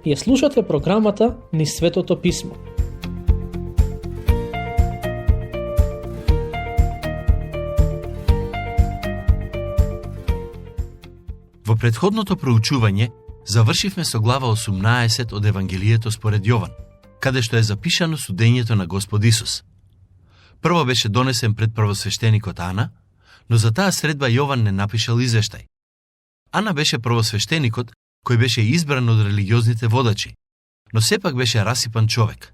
Ја слушате програмата Низ Светото Писмо. Во претходното проучување завршивме со глава 18 од Евангелието според Јован, каде што е запишано судењето на Господ Исус. Прво беше донесен пред првосвештеникот Ана, но за таа средба Јован не напишал извештај. Ана беше првосвештеникот кој беше избран од религиозните водачи, но сепак беше расипан човек.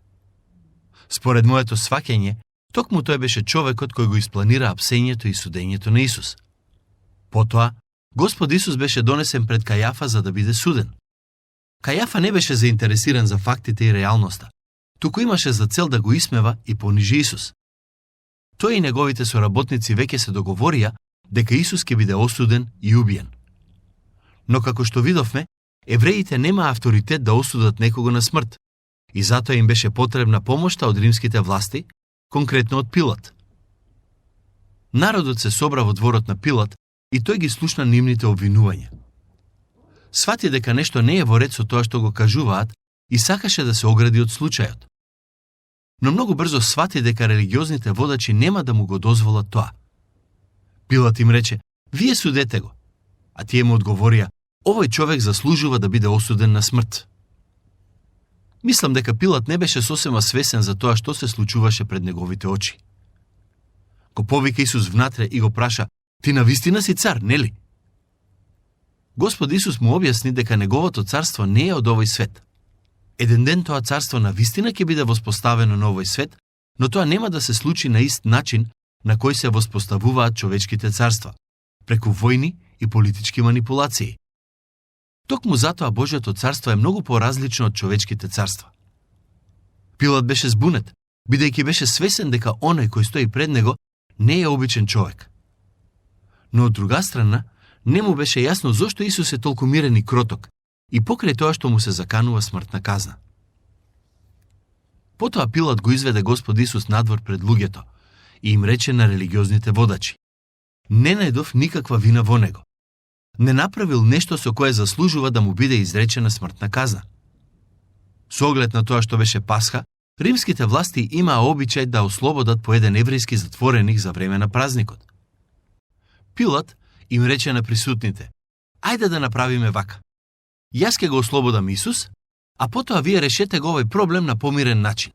Според моето сваќање, токму тој беше човекот кој го испланира апсењето и судењето на Исус. Потоа, Господ Исус беше донесен пред Кајафа за да биде суден. Кајафа не беше заинтересиран за фактите и реалноста, туку имаше за цел да го исмева и понижи Исус. Тој и неговите соработници веќе се договорија дека Исус ќе биде осуден и убиен. Но како што видовме, евреите нема авторитет да осудат некого на смрт, и затоа им беше потребна помошта од римските власти, конкретно од Пилат. Народот се собра во дворот на Пилат и тој ги слушна нивните обвинувања. Свати дека нешто не е во ред со тоа што го кажуваат и сакаше да се огради од случајот. Но многу брзо свати дека религиозните водачи нема да му го дозволат тоа. Пилат им рече: "Вие судете го." А тие му одговорија: "Овој човек заслужува да биде осуден на смрт." Мислам дека Пилат не беше сосема свесен за тоа што се случуваше пред неговите очи. Го повика Исус внатре и го праша: "Ти навистина си цар, нели?" Господ Исус му објасни дека неговото царство не е од овој свет. Еден ден тоа царство навистина ќе биде воспоставено на овој свет, но тоа нема да се случи на ист начин на кој се воспоставуваат човечките царства, преку војни и политички манипулации. Токму затоа Божјото царство е многу поразлично од човечките царства. Пилат беше збунет, бидејќи беше свесен дека оној кој стои пред него не е обичен човек. Но од друга страна, не му беше јасно зошто Исус е толку мирен и кроток, и покрај тоа што му се заканува смртна казна. Потоа Пилат го изведе Господ Исус надвор пред луѓето и им рече на религиозните водачи: "Не најдов никаква вина во него. Не направил нешто со кое заслужува да му биде изречена смртна казна." Со оглед на тоа што беше Пасха, римските власти имаа обичај да ослободат по еден еврејски затвореник за време на празникот. Пилат им рече на присутните: "Ајде да направиме вака. Јас ќе го ослободам Исус, а потоа вие решете го овој проблем на помирен начин."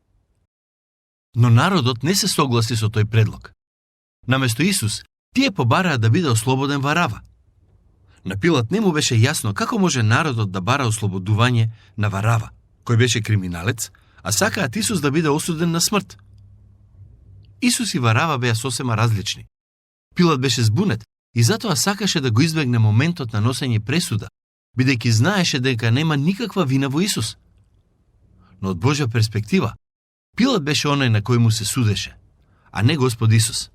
Но народот не се согласи со тој предлог. Наместо Исус, тие побараа да биде ослободен Варава. На Пилат не му беше јасно како може народот да бара ослободување на Варава, кој беше криминалец, а сакаат Исус да биде осуден на смрт. Исус и Варава беа сосема различни. Пилат беше збунет и затоа сакаше да го избегне моментот на носење пресуда, бидејќи знаеше дека нема никаква вина во Исус. Но од Божја перспектива, Пилат беше оној на кој му се судеше, а не Господ Исус.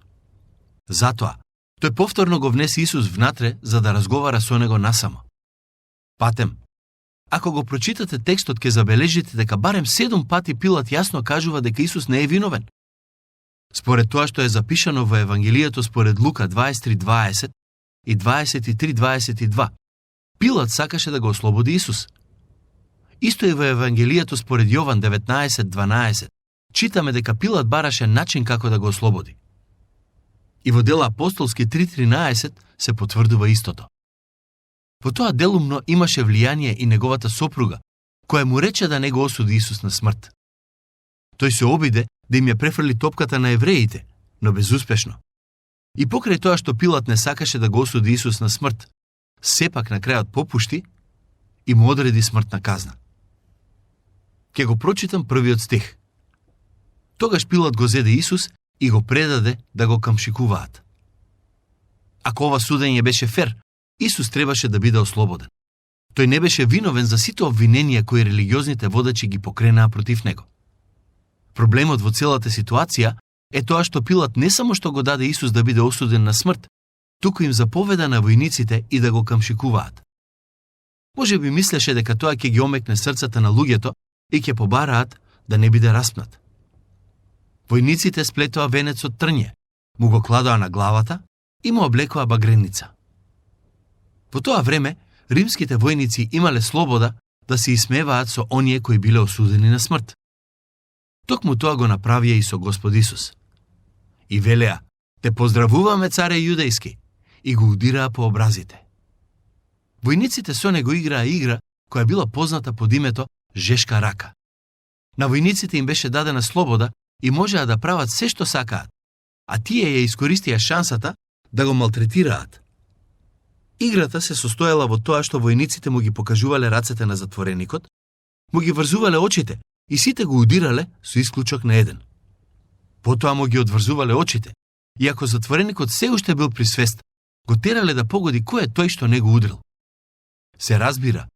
Затоа, тој повторно го внесе Исус внатре за да разговара со него насамо. Патем, ако го прочитате текстот, ќе забележите дека барем 7 пати Пилат јасно кажува дека Исус не е виновен. Според тоа што е запишано во Евангелието според Лука 23:20 и 23:22, Пилат сакаше да го ослободи Исус. Исто и во Евангелието според Јован 19:12, читаме дека Пилат бараше начин како да го ослободи. И во Дела апостолски 3:13 се потврдува истото. Во тоа делумно имаше влијание и неговата сопруга, која му рече да не го осуди Исус на смрт. Тој се обиде да им ја префрли топката на евреите, но безуспешно. И покрај тоа што Пилат не сакаше да го осуди Исус на смрт, сепак на крајот попушти и му одреди смртна казна. Ке го прочитам првиот стих. Тогаш Пилат го зеде Исус и го предаде да го камшикуваат. Ако ова судење беше фер, Исус требаше да биде ослободен. Тој не беше виновен за сите обвиненија кои религиозните водачи ги покренаа против него. Проблемот во целата ситуација е тоа што Пилат не само што го даде Исус да биде осуден на смрт, туку им заповеда на војниците и да го камшикуваат. Може би мислеше дека тоа ќе ги омекне срцата на луѓето и ќе побараат да не биде распнат. Војниците сплетоа венец од трње, му го кладоа на главата и му облекоа багреница. Во тоа време, римските војници имале слобода да се исмеваат со оние кои биле осудени на смрт. Токму тоа го направија и со Господ Исус. И велеа: "Те поздравуваме, царе јудејски", и го удираа по образите. Војниците со него играа игра која била позната под името жешка рака. На војниците им беше дадена слобода и можеа да прават се што сакаат, а тие ја искористија шансата да го малтретираат. Играта се состоела во тоа што војниците му ги покажувале рацете на затвореникот, му ги врзувале очите и сите го удирале со исклучок на еден. Потоа му ги одврзувале очите, и ако затвореникот се уште бил при свест, го терале да погоди кој е тој што не го удрил. Се разбира,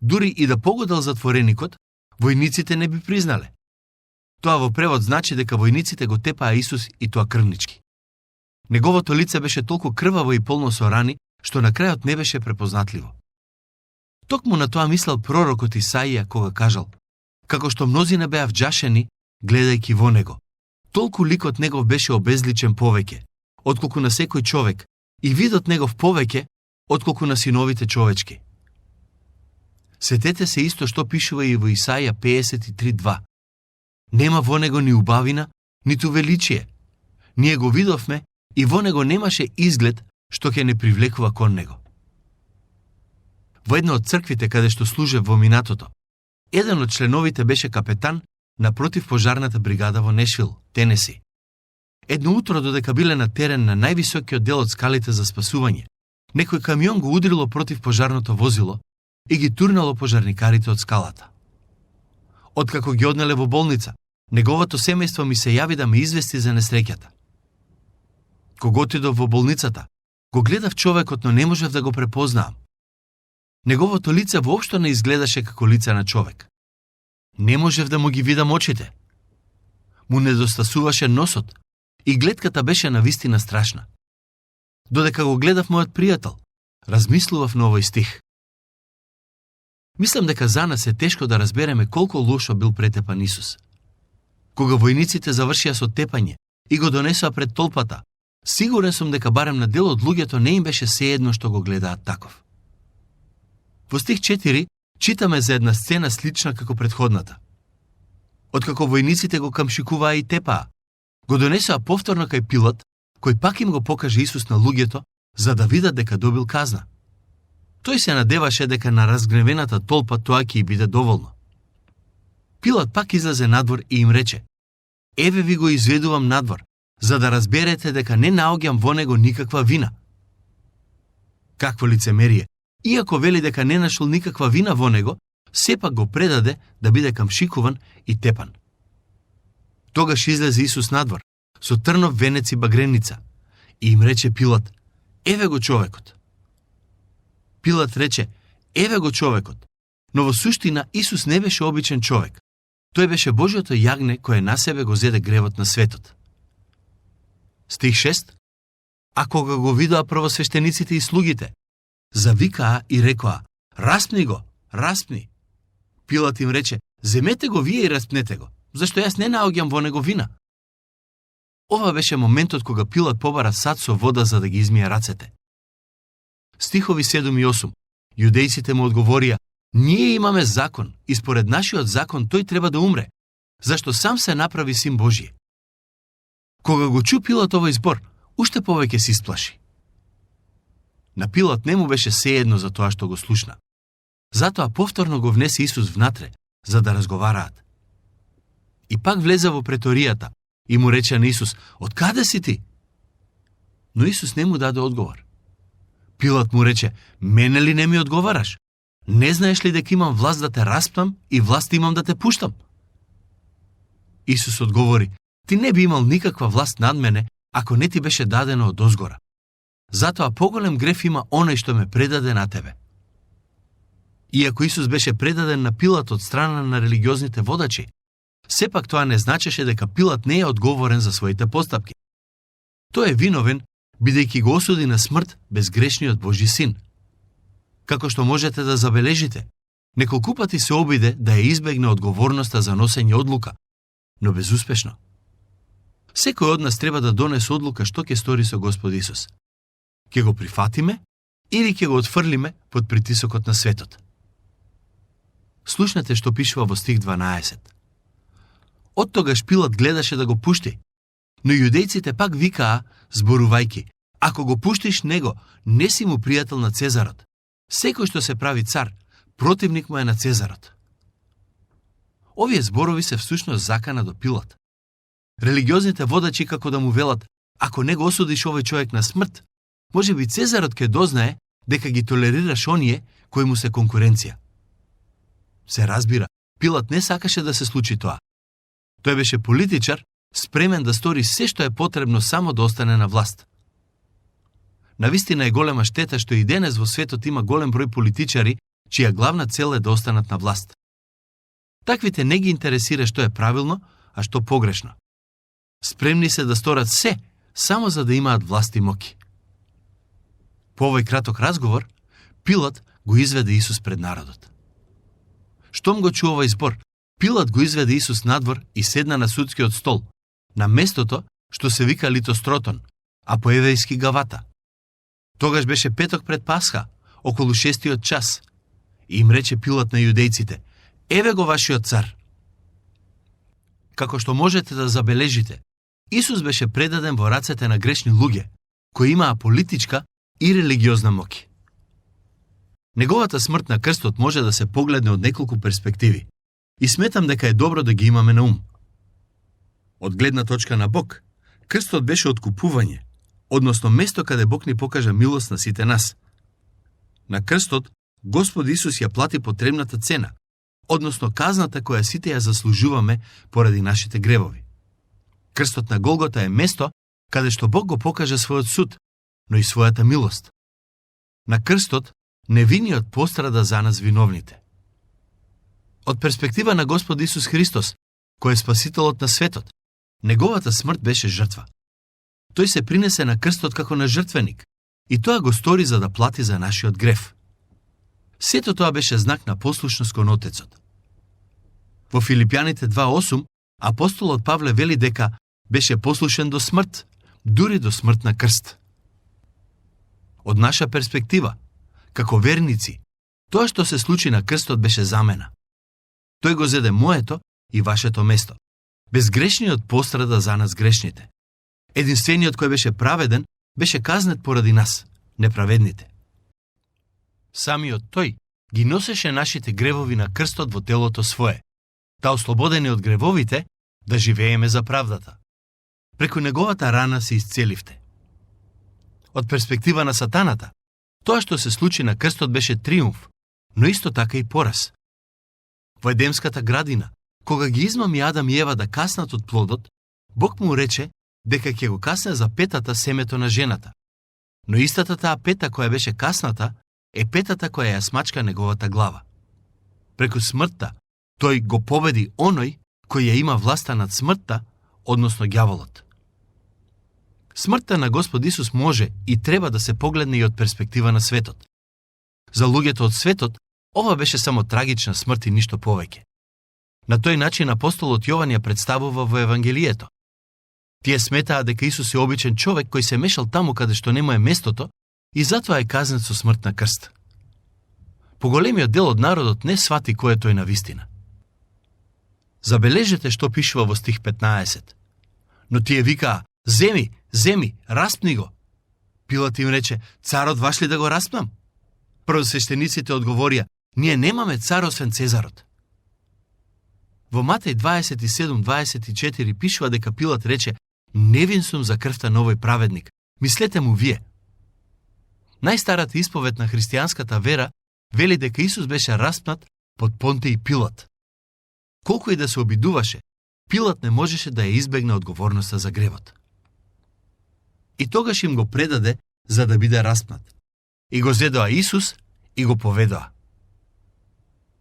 дури и да погодил затвореникот, војниците не би признале. Тоа во превод значи дека војниците го тепаа Исус и тоа крвнички. Неговото лице беше толку крваво и полно со рани, што на крајот не беше препознатливо. Токму на тоа мислел пророкот Исаија кога кажал: "Како што мнозина беа вџашени, гледајќи во него, толку ликот негов беше обезличен повеќе, отколку на секој човек, и видот негов повеќе, отколку на синовите човечки." Сетете се исто што пишува и во Исаија 53:2. "Нема во него ни убавина, ниту величие. Ние го видовме и во него немаше изглед што ќе не привлекува кон него." Во една од црквите каде што служев во минатото, еден од членовите беше капетан на противпожарната бригада во Нешвил, Тенеси. Едно утро додека биле на терен на највисокиот дел од скалите за спасување, некој камион го удрило противпожарното возило и ги турнало пожарникарите од скалата. Откако ги однеле во болница, неговото семејство ми се јави да ме извести за несреќата. Кога отидов во болницата, го гледав човекот, но не можев да го препознаам. Неговото лице воопшто не изгледаше како лице на човек. Не можев да му ги видам очите. Му недостасуваше носот и гледката беше навистина страшна. Додека го гледав мојот пријател, размислував на овој стих. Мислам дека за нас е тешко да разбереме колку лошо бил претепан Исус. Кога војниците завршија со тепање и го донесоа пред толпата, сигурен сум дека барем на дел од луѓето не им беше сеедно што го гледаат таков. Во стих 4 читаме за една сцена слична како претходната. Откако војниците го камшикуваа и тепаа, го донесоа повторно кај Пилат, кој пак им го покаже Исус на луѓето, за да видат дека добил казна. Тој се надеваше дека на разгневената толпа тоа ќе и биде доволно. Пилат пак излезе надвор и им рече: "Еве ви го изведувам надвор, за да разберете дека не наоѓам во него никаква вина." Какво лицемерие! Иако вели дека не нашол никаква вина во него, сепак го предаде да биде камшикуван и тепан. Тогаш излезе Исус надвор, со трнов венец и багреница, и им рече Пилат: "Еве го човекот." Пилат рече: "Еве го човекот", но во суштина Исус не беше обичен човек. Тој беше Божјото јагне кое на себе го зеде гревот на светот. Стих 6. А кога го видоа првосвештениците и слугите, завикаа и рекоа: "Распни го, распни." Пилат им рече: "Земете го вие и распнете го, зашто јас не наоѓам во него вина." Ова беше моментот кога Пилат побара сад со вода за да ги измие рацете. Стихови 7 и 8. Јудејците му одговорија: "Ние имаме закон и според нашиот закон тој треба да умре, зашто сам се направи син Божји." Кога го чу Пилат овој збор, уште повеќе се исплаши. На Пилат не му беше сеедно за тоа што го слушна. Затоа повторно го внесе Исус внатре, за да разговараат. И пак влезе во преторијата и му рече на Исус: "Од каде си ти?" Но Исус не му даде одговор. Пилат му рече: "Мене ли не ми одговараш? Не знаеш ли дека имам власт да те распнам и власт имам да те пуштам?" Исус одговори: "Ти не би имал никаква власт над мене, ако не ти беше дадено од озгора. Затоа поголем греф има оној што ме предаде на тебе." Иако Исус беше предаден на Пилат од страна на религиозните водачи, сепак тоа не значеше дека Пилат не е одговорен за своите постапки. Тој е виновен, бидејќи го осуди на смрт безгрешниот Божји син. Како што можете да забележите, неколку пати се обиде да ја избегне одговорноста за носење одлука, но безуспешно. Секој од нас треба да донесе одлука што ќе стори со Господ Исус. Ќе го прифатиме или ќе го отфрлиме под притисокот на светот. Слушнете што пишува во стих 12. Оттогаш Пилат гледаше да го пушти, но јудејците пак викаа, зборувајки: ако го пуштиш него, не си му пријател на Цезарот. Секој што се прави цар, противник му е на Цезарот. Овие зборови се всушност закана до Пилат. Религиозните водачи како да му велат: ако не го осудиш овој човек на смрт, може би Цезарот ќе дознае дека ги толерираш оние кои му се конкуренција. Се разбира, Пилат не сакаше да се случи тоа. Тој беше политичар, спремен да стори се што е потребно само да остане на власт. Навистина е голема штета што и денес во светот има голем број политичари, чија главна цел е да останат на власт. Таквите не ги интересира што е правилно, а што погрешно. Спремни се да сторат се, само за да имаат власт и моки. По овој краток разговор, Пилат го изведе Исус пред народот. Штом го чу овој збор, Пилат го изведе Исус надвор и седна на судскиот стол, на местото што се вика Литостротон, а по еврејски Гавата. Тогаш беше петок пред Пасха, околу 6-тиот час, и им рече Пилат на јудејците: еве го вашиот цар. Како што можете да забележите, Исус беше предаден во рацете на грешни луѓе, кои имаа политичка и религиозна моќ. Неговата смрт на крстот може да се погледне од неколку перспективи и сметам дека е добро да ги имаме на ум. Од гледна точка на Бог, крстот беше откупување, односно место каде Бог ни покажа милост на сите нас. На крстот, Господ Исус ја плати потребната цена, односно казната која сите ја заслужуваме поради нашите гревови. Крстот на Голгота е место каде што Бог го покажа својот суд, но и својата милост. На крстот, невиниот пострада за нас виновните. Од перспектива на Господ Исус Христос, кој е спасителот на светот, неговата смрт беше жртва. Тој се принесе на крстот како на жртвеник и тоа го стори за да плати за нашиот грев. Сето тоа беше знак на послушност кон Отецот. Во Филипјаните 2:8 апостолот Павле вели дека беше послушен до смрт, дури до смрт на крст. Од наша перспектива, како верници, тоа што се случи на крстот беше замена. Тој го зеде моето и вашето место. Безгрешниот пострада за нас грешните. Единствениот кој беше праведен беше казнет поради нас, неправедните. Самиот тој ги носеше нашите гревови на крстот во телото свое, да ослободени од гревовите, да живееме за правдата. Преку неговата рана се исцеливте. Од перспектива на сатаната, тоа што се случи на крстот беше триумф, но исто така и пораз. Во Едемската градина, кога ги измами Адам и Ева да каснат од плодот, Бог му рече дека ќе го касне за петата семето на жената. Но истата таа пета која беше касната е петата која ја смачка неговата глава. Преку смртта, тој го победи оној кој ја има власта над смртта, односно ѓаволот. Смртта на Господ Исус може и треба да се погледне и од перспектива на светот. За луѓето од светот, ова беше само трагична смрт и ништо повеќе. На тој начин апостолот Јован ја представува во Евангелието. Тие сметаа дека Исус е обичен човек кој се мешал таму каде што нема е местото и затоа е казнет со смрт на крст. Поголемиот дел од народот не свати кој е тој на вистина. Забележете што пишува во стих 15. Но тие викаа: земи, земи, распни го. Пилат им рече: царот ваш ли да го распнам? Првосвештениците одговорија: ние немаме цар освен Цезарот. Во Матеј 27:24 пишува дека Пилат рече: невин сум за крвта на овој праведник, мислете му вие. Најстарата исповед на христијанската вера вели дека Исус беше распнат под Понтиј Пилат. Колку и да се обидуваше, Пилат не можеше да ја избегне одговорноста за гревот. И тогаш им го предаде за да биде распнат. И го зедоа Исус и го поведоа.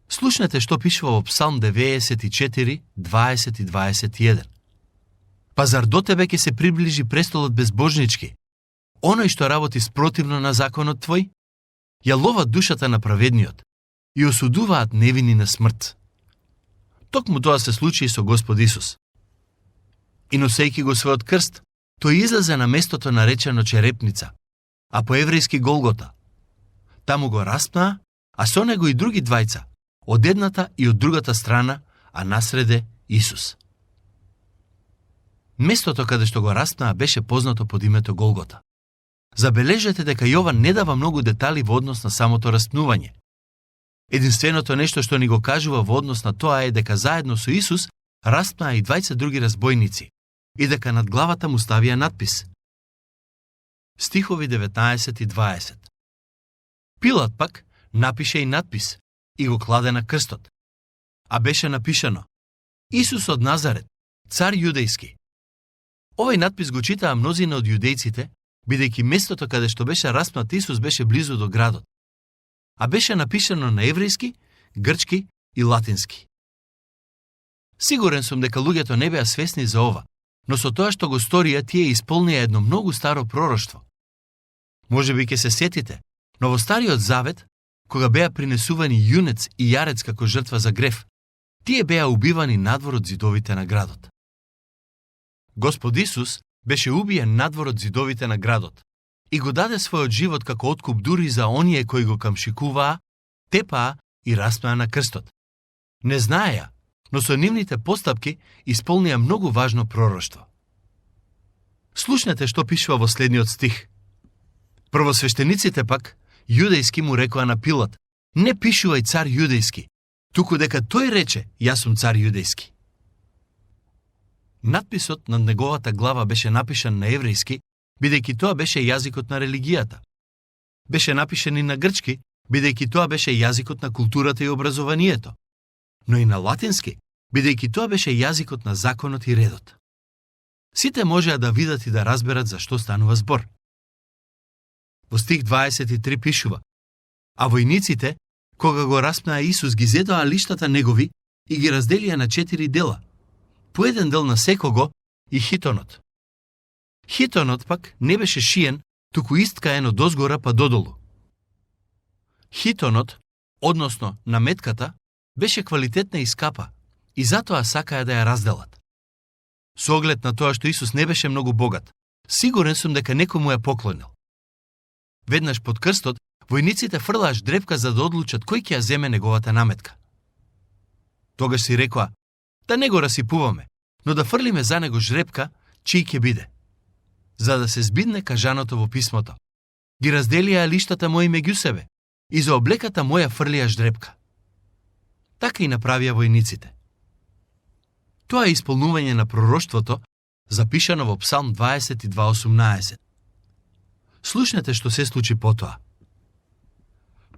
Слушнете што пишува во Псалм 94, 20 и 21. Па зар до тебе ќе се приближи престолот безбожнички, оној што работи спротивно на законот твој? Ја ловат душата на праведниот и осудуваат невини на смрт. Токму тоа се случи и со Господ Исус. И носејќи го својот крст, тој излезе на местото наречено Черепница, а по еврејски Голгота. Таму го распнаа, а со него и други двајца, од едната и од другата страна, а насреде Исус. Местото каде што го распнаа беше познато под името Голгота. Забележете дека Јован не дава многу детали во однос на самото распнување. Единственото нешто што ни го кажува во однос на тоа е дека заедно со Исус распнаа и 20 други разбойници и дека над главата му ставија надпис. Стихови 19 и 20. Пилат пак напише и надпис и го кладе на крстот. А беше напишано: Исус од Назарет, цар јудејски. Овој надпис го читаа мнозина од јудејците, бидејќи местото каде што беше распнат Исус беше близу до градот. А беше напишано на еврејски, грчки и латински. Сигурен сум дека луѓето не беа свесни за ова, но со тоа што го сторија тие исполнија едно многу старо пророштво. Може би ќе се сетите, но во Стариот Завет, кога беа принесувани јунец и јарец како жртва за грев, тие беа убивани надвор од зидовите на градот. Господ Исус беше убиен надвор од зидовите на градот и го даде својот живот како откуп дури за оние кои го камшикуваа, тепаа и распнаа на крстот. Не знаеја, но со нивните постапки исполнија многу важно пророштво. Слушнете што пишува во следниот стих. Првосвештениците пак, јудејски, му рекоа на Пилат: не пишувај цар јудејски, туку дека тој рече: јас сум цар јудејски. Надписот над неговата глава беше напишан на еврејски, бидејќи тоа беше јазикот на религијата. Беше напишан и на грчки, бидејќи тоа беше јазикот на културата и образованието, но и на латински, бидејќи тоа беше јазикот на законот и редот. Сите можеа да видат и да разберат за што станува збор. Во стих 23 пишува: а војниците, кога го распнаа Исус, ги зедоа лиштата негови и ги разделија на 4 дела, по еден дел на секого и хитонот. Хитонот пак не беше шиен, туку исткаен од озгора па додолу. Хитонот, односно наметката, беше квалитетна и скапа, и затоа сакаја да ја разделат. Со оглед на тоа што Исус не беше многу богат, сигурен сум дека некој му ја поклонил. Веднаш под крстот, војниците фрлаа ждрепка за да одлучат кој ќе ја земе неговата наметка. Тогаш си рекоа: да не го расипуваме, но да фрлиме за него жрепка, чиј ќе биде. За да се збидне кажаното во писмото: ги разделија лиштата мои меѓу себе и за облеката моја фрлија ждрепка. Така и направија војниците. Тоа е исполнување на пророштвото, запишано во Псалм 22:18. Слушнете што се случи потоа.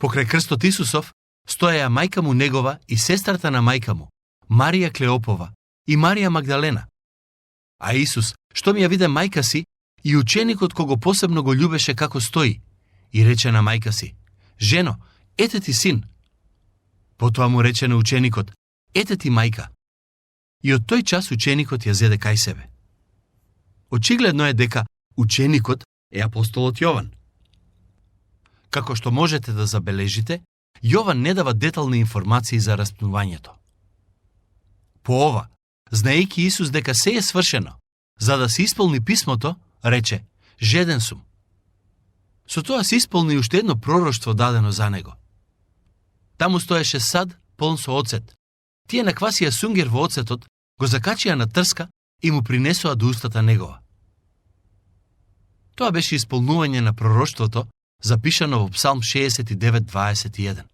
Покрај крстот Исусов стоеја мајка му негова и сестрата на мајка му, Марија Клеопова и Марија Магдалена. А Исус, што ми ја виде мајка си, и ученикот кого посебно го љубеше како стои, и рече на мајка си: жено, ете ти син. Потоа му рече на ученикот: ете ти мајка. И од тој час ученикот ја зеде кај себе. Очигледно е дека ученикот е апостолот Јован. Како што можете да забележите, Јован не дава детални информации за распнувањето. По ова, знаејќи Исус дека се е свршено, за да се исполни писмото, рече: жеден сум. Со тоа се исполни уште едно пророштво дадено за него. Таму стоеше сад полн со оцет. Тие наквасија сунгер во оцетот, го закачија на трска и му принесоа до устата негова. Тоа беше исполнување на пророштвото, запишано во Псалм 69:21.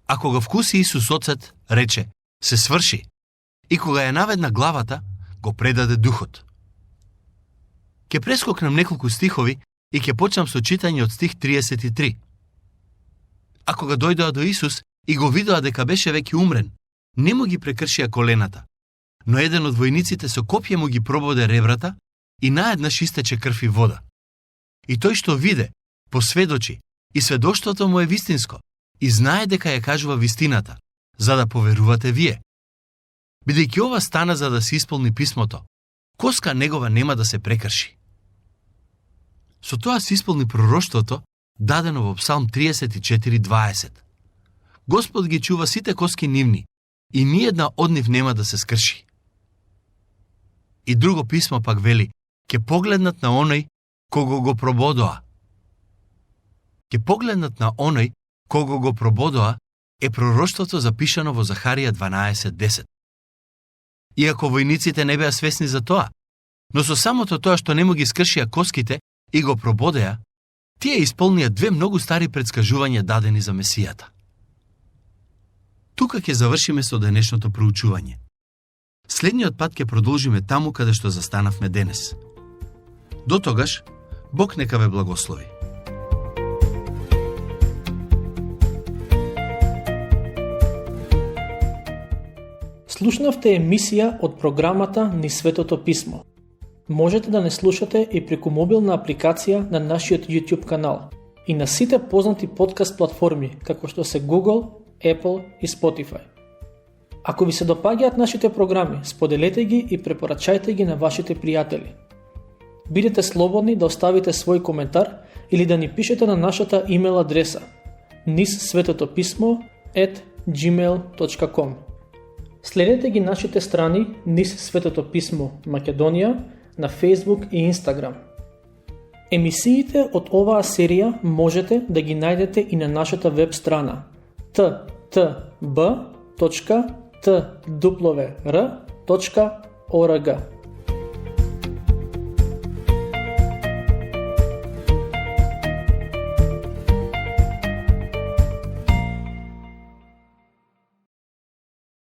А кога вкуси Исус оцет, рече: се сврши, и кога ја наведна главата, го предаде духот. Ке прескокнам неколку стихови и ке почнам со читање од стих 33. А кога дојдоа до Исус и го видоа дека беше веќе умрен, не му ги прекршија колената, но еден од војниците со копје му ги прободе ребрата и наеднаш истече крв и вода. И тој што виде, посведочи, и сведоштвото му е вистинско, и знае дека ја кажува вистината, за да поверувате вие. Бидејќи ова стана за да се исполни писмото, коска негова нема да се прекрши. Со тоа се исполни пророштвото, дадено во Псалм 34:20. Господ ги чува сите коски нивни, и ниедна од нив нема да се скрши. И друго писмо пак вели: ке погледнат на оној кого го прободоа. Ке погледнат на оној кого го прободоа, е пророштвото запишано во Захарија 12:10. Иако војниците не беа свесни за тоа, но со самото тоа што не му ги скршија коските и го прободеа, тие исполнија две многу стари претскажувања дадени за Месијата. Тука ќе завршиме со денешното проучување. Следниот пат ќе продолжиме таму каде што застанавме денес. До тогаш, Бог нека ве благослови. Слушнавте емисија од програмата Ни Светото Писмо. Можете да не слушате и преку мобилна апликација на нашиот YouTube канал и на сите познати подкаст платформи, како што се Google, Apple и Spotify. Ако ви се допаѓаат нашите програми, споделете ги и препорачајте ги на вашите пријатели. Бидете слободни да оставите свој коментар или да ни пишете на нашата имейл адреса nissvetotopисmo@gmail.com. Следете ги нашите страни Nis Светото Писмо Македонија на Facebook и Instagram. Емисиите од оваа серија можете да ги најдете и на нашата веб страна ttb.twr.org.